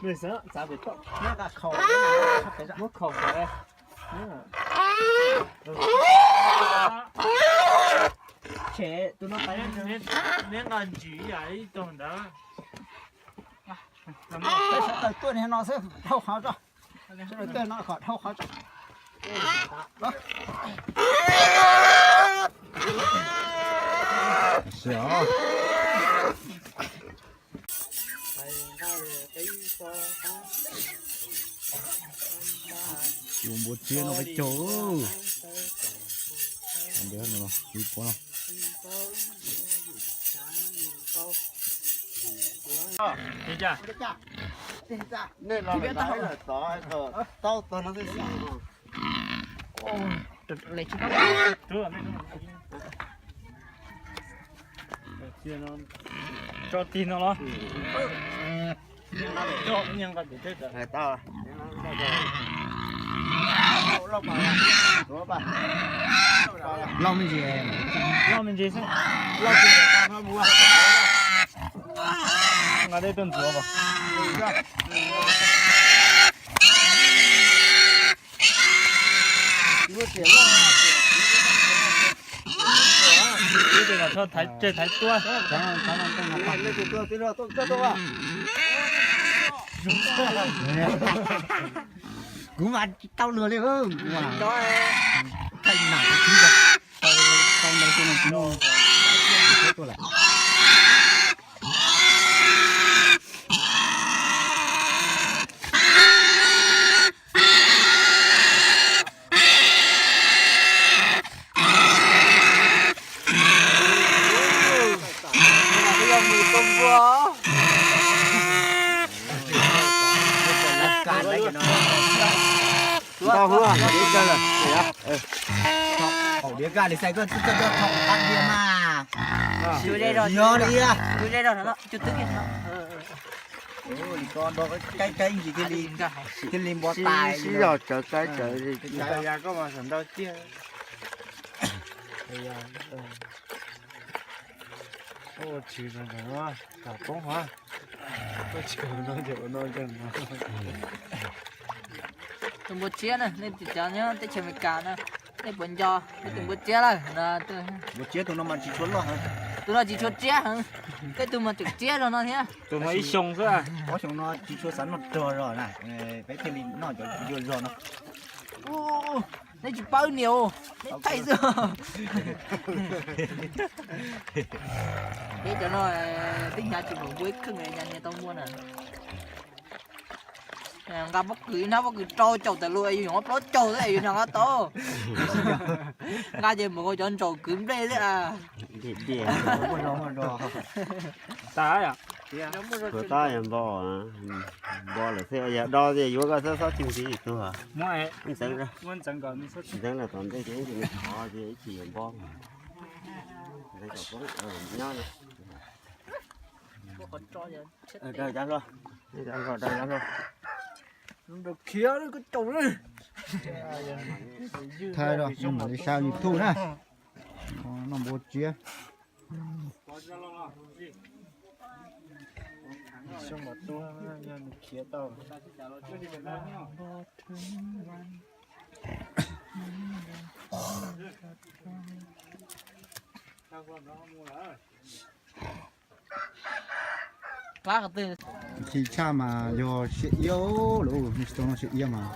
Nws xav txav pem toj. Muab khaum sawv. Tshem tus no pais. Neb nqa ntsis ib tug ntawd. Sawv daws tuaj niag no xwb, dhau qhov tso. Sawv daws tuaj no kom dhau qhov tso. Yuav npua tsiab no peb caug. Ib puab no. Nej los lawm tod, tau tog no xwb xwb. Tso tig no los. Loj me ntsis, loj me ntsis xwb. Nqa dej tuaj ntxuav os. Ib tes kom tsho thaiv tseg thaiv tuaj. Kuv mas tsis tau luag li, kuv mas thaij nam kuv tsis tau, tau ntau xwb no kuv tuaj lawm. Tau hua, ib kawg lawm. Haum diav kaj li xais koj tsis tau thom qab diav mas. Yog li. Li ko do kaib kaib ntsis thiaj li, thiaj li npua tais. Sib zog tsawv kaib tsawv li. Yog koj mas sawv ntau tiag. Ua tshwm no, kom poob hov. Tus npua tsiab na, nej cov nyob teb chaws Amelikas na, nej puas nco peb tus npua tsiab lawm no? Npua tsiab tus no mas tsis tshua loj heev. Tus no tsis tshua tsiab heev, peb tus mas tseem tsiab zog no thiab. Tus no ib xyoo xwb. Ob xyoo no tsis tshua xav noj rog zog na, peb thiaj li noj cov tsiab zog no. Nej tsis paub niam, nej thaij xwb. Peb cov no teb hnyav tsis pom npua ib kheej, hnyav niag tau npua na. Nqa pob kws, nqa pob kws rau caum tawm lus es yus nyuam qhuav plaub caug xwb es yus nqa tau. Nqa ces mus ua cov ntsaum kwv nplej xwb. Tab yog npo, npo lawm xwb, yog do tias yuav koj xob xob tsis ntxiv tug. Ntxeev los tom ntej ces ib txhis nws thov ces ib txhis yuav npo. Nyob no. Thaij rau nej mam li saib YouTube na. Noj npua tsiab. Khi tshaj mas yog siab iab lawm, nej tsis tau noj siab iab mas.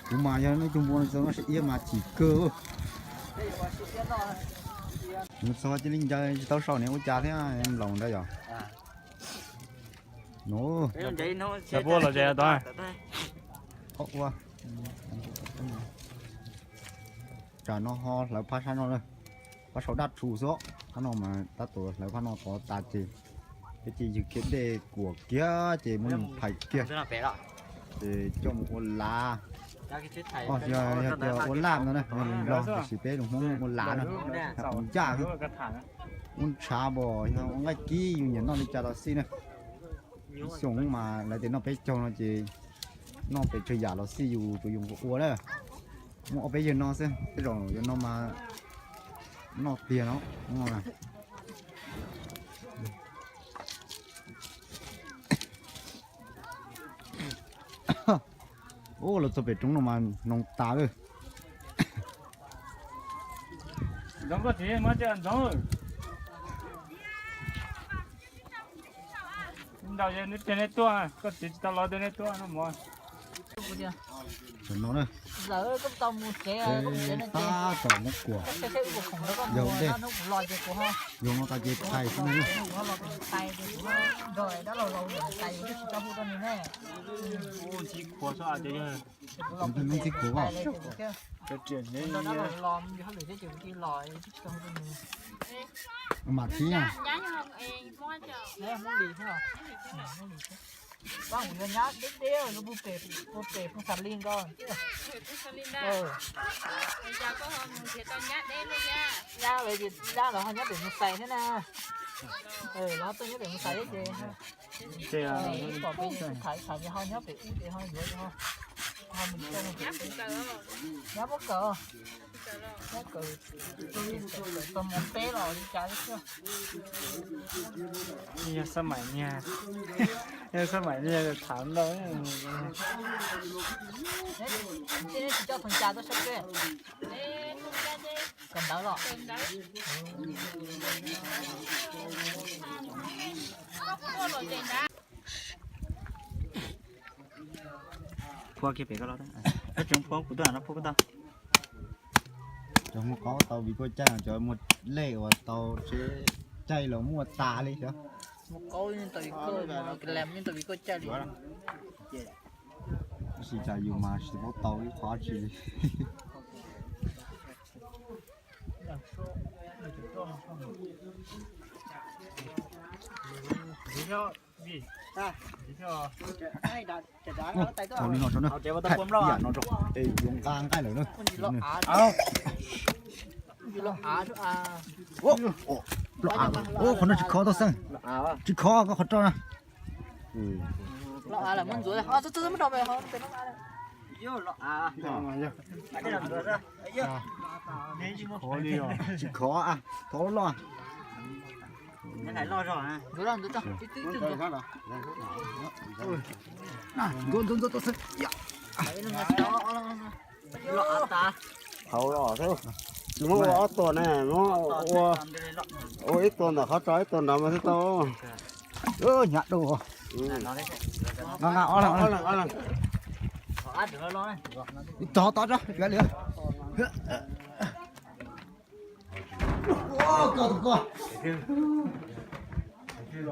Kuv mas yog nej tug npua no tsis tau noj siab iab mas chim kawg. Mus txog cia li ncaws tsis tau saum ne ua cas thiab, nplaum ntawd yog. Nub, los tod. Tsam no ho hlawv phab sab no na, phab saum dab tshu xwb. Phab no mas tab tom hlawv phab no tod tas ces, ces yus khiav dej kuam kiag ces muab nws phais kiag, ces coj mus ua lav. Yog tias ua laj no na, yog lus Nplog, tiam sis peb lus Hmoob ua lav no, ua ncaj, ua ntshav npos, yog ua nqaij kib, yus nyiam noj li cas los xij na. Ib xyoos mas lawv tias noj peb caug no ces noj pes tsawg yam los xij, yus tsuas yus ua na. Muaj ob peb yawg no xwb, tej zaum yawg no mas noj tiag no. Ub, los txog pem roob no mas noog tas lawm. Ntxoov, koj txiv muab coj ntxoov. Ntau yog neb tiag neb tuaj, koj txiv tsis tau los tiag neb tuaj no mog. Tam no na, tab tom muab kuam, yog dej, yog no tas ces thais xwb na. Ntxib kuv os. Mam thib na. Kuv yog nyab deb deb lub pug pem pug xas li nkaus. Nyab lawv ces dab lawv ho nyob pem mus xais thiab na. Lawv tuaj nyob pem mus xais thiab ces pom peb thaiv thaiv ces ho nyob pem ub ces ho yuav ho mus nyab puab kawm, nyab kawm txog moos peb los li cas xwb. Yog xab maim niag, yog xab maim niag tham ntau. Tsis coj thoob cas tuaj saib peb. Kawm ntawv los. Phua kiag pem ko los, tseem phua kuv tuaj no phua koj tau. Cov muaj qaub tau vim koj caij, cov muaj lej uas tau tsev caij los muaj tas li xyov. Muaj qaub yeej tau vim koj, muaj las yeej tau vim koj caij li. Tab sis cas yus mas tsis paub tau ib qho dab tsi li. Ua li no tso na, thaij ib yam no tso, es yuav nqa nqaij lawm na. Los av, qhov no tsis khov tau xeeb, tsis khov koj qhov roj na. Tsis khov, thov loj. Ntxuav ntxuav tau xeeb. Hauv los xwb, muab ua ob tuas ne, muab ua, ua ib tuas ntawm qhov tsos ib tuas nrad mas thiaj tau. Hnyav dua. Nqa nqa ob leeg, ob leeg. Tov tov tso, kav liam. Koj tus koj. Hais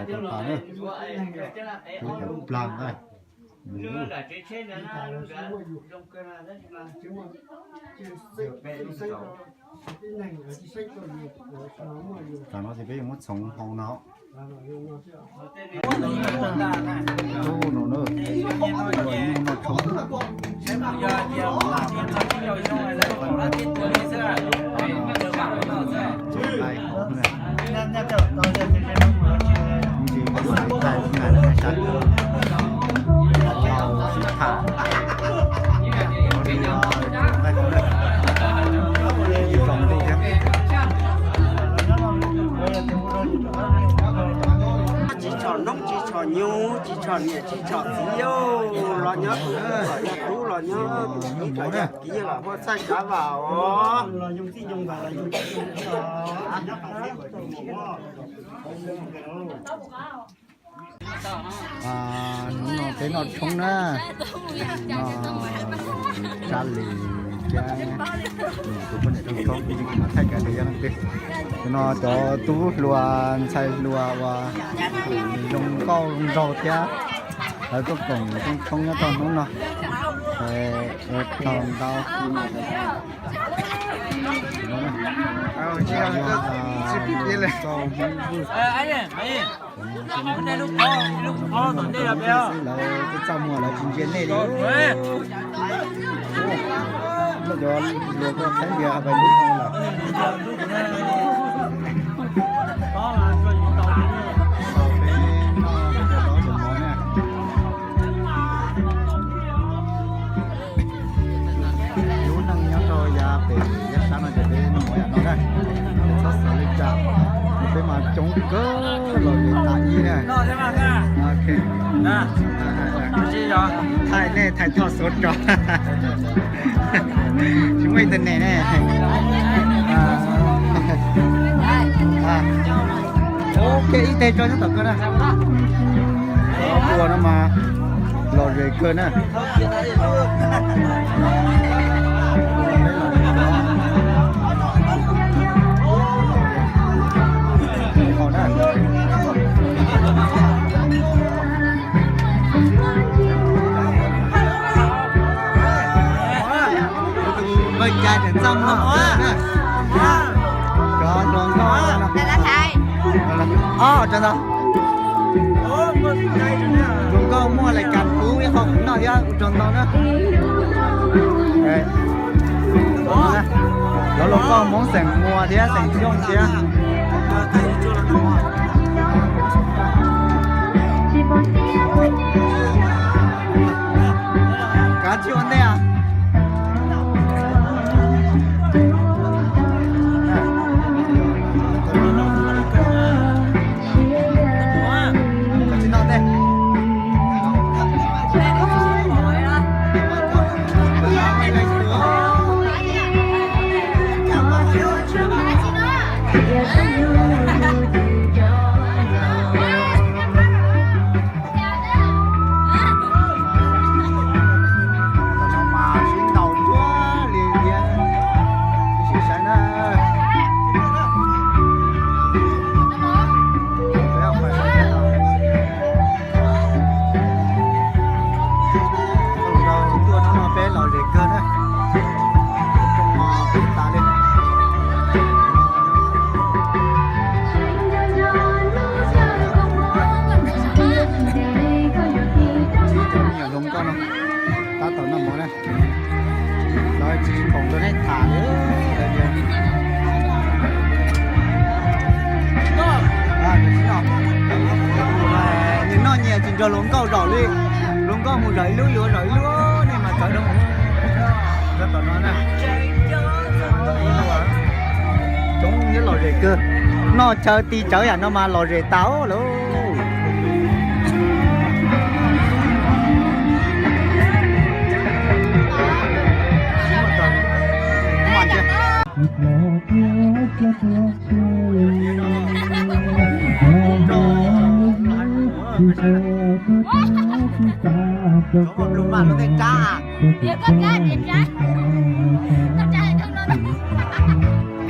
rau tas na, plag na. Tam no ces peb yuav muab txhoov hau no. Tsis tshom noob tsis tshom nyuj tsis tshom niam tsis tshom txiv, los nyob tus tub los nyob tus tub, los yog kiv los huaj txaij tsav vam os. Hnub no peb noj tshoob na, noj tsab lis thiab tus poj niam tshoob tshoob, kuv tsis thaij kav tes yog leej twg. Tus no cov tub hluas ntxhais hluas uas zoo nkauj zoo nraug thiab, lawv tuaj koom tshoob tshoob nyob rau hnub no. Tau ntau. Lawv txaj muag lawv tsis ntsia nej li. Lawv cov hluas koj qhaib ntias hais lub no lawm. Lub neej nyob Nyob sab no ces peb mus yam no na, peb txhob xav li cas, peb mas coob kawg los li tas ib na. Ok. Thaij nej thaij txhua xov rau. Tsis muaj internet ne. Ok, ib teg tso nyob tom kawg na. Ua no mas lom zem kawg na. Npawg Cai tseem txaj muag kawg na. Cov hluas nkauj no. Ob, rau ntau. Hluas nkauj muaj lais kas pub ib qho noj thiab ua rau ntau na. Cov hluas nkauj Hmoob xeem Muas thiab xeem Xyooj thiab. Kav tsij ua ntej. Sib ntaus nruab li thiab, sib sib saib na. Tuaj no no peb lom zem kawg na. Peb tas li. Cov me nyuam hluas nkauj no tab tom noj mov na. Lawv tsis khoom rau nej tham li. Nyias noj nyias tsis nrog hluas nkauj zaum li. Hluas nkauj mus zaum ib lub, yuav zaum ib lub, nej mas txawv rau mus. Coob thiab lom zem kawg. Noj chaw ti tsawv yam no mas lom zem tas lawm.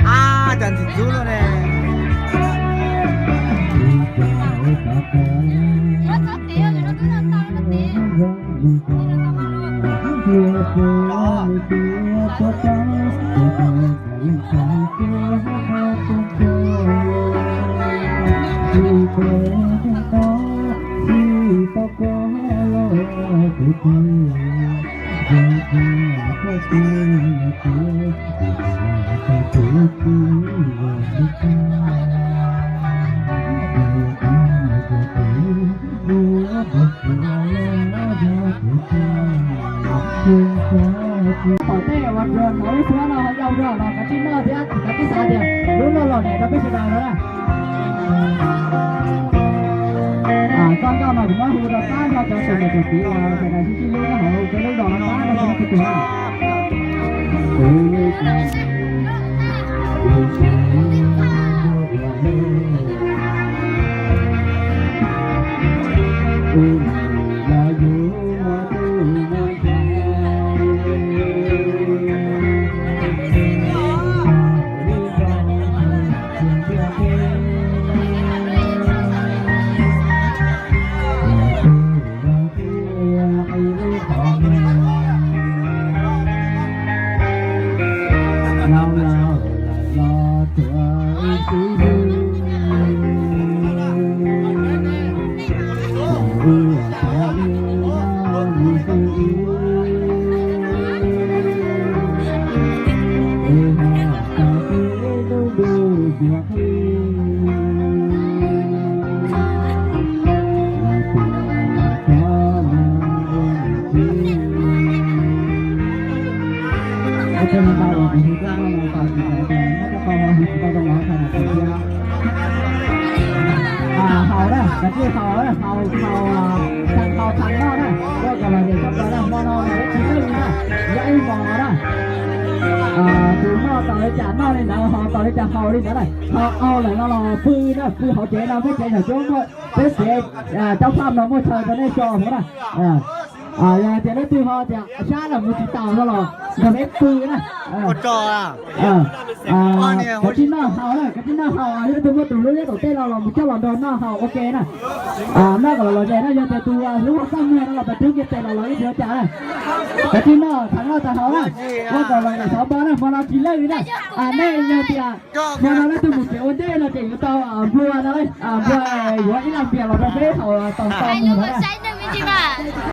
Ab, cas ntxim ntxub luaj ne. Tom tej uas tsuas hnov lub suab no ho yau zog los kav tsij noj thiab kav tsij xav tias lub no lom zem rau peb sawv daws no na. Txoj nkauj no kuv muab hu rau pab nrog cov tsoom niam tsoom txiv uas sawv daws sib sib hlub nyob hauv peb lub zos no pab nrog peb sib hlub. Haus na, kav tsij haus, haus, haus, haus tag noj na, ua kom lom zem tshaj plaws na, hmo no tsis leej na, yog ib hmos no na. Tus noj tau li cas noj li ntawd, haus tau li cas haus li ntawd na, haus lawm no los pw na, pw hauv tsev no, peb tsev yog cuab muaj, peb tsev cov phaj no muaj chaw rau nej tso hauv na. Yog tias leej twg ho tias sab los mus tsis taus no los nrog peb pw na. Kav tsij noj haus na, kav tsij noj haus, yog leej twg muaj tus hlub nyob tom tej no los mus coj los nrog noj haus ua ke na. Noj kom lom zem na, yog tias tus hlub txaj muag no los pas rub kiag tes los los ib tsis ua cas na. Kav tsij noj tag noj tag haus na, ua kom lom zem xov npo na, hmo no tsis leej li na. Nej yog tias hmo no leej twg mus tsev ua ntej no ces yuav tau nplua no, nplua yuav ib lam npias los rau peb haus tau tau mus no na.